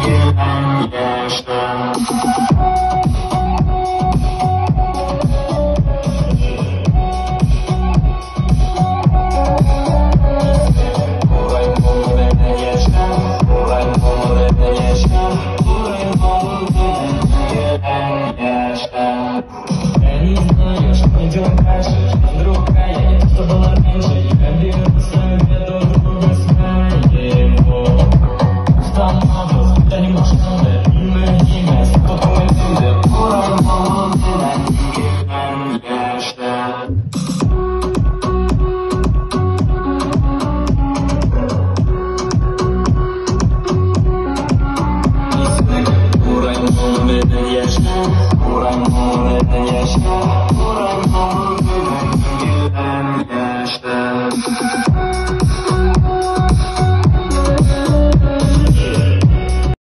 Елән йәшә. Я не знаю, что мне делать дальше. Жизнь другая, не то, что было раньше. Я беру совет у друга своего. Устал, я не может.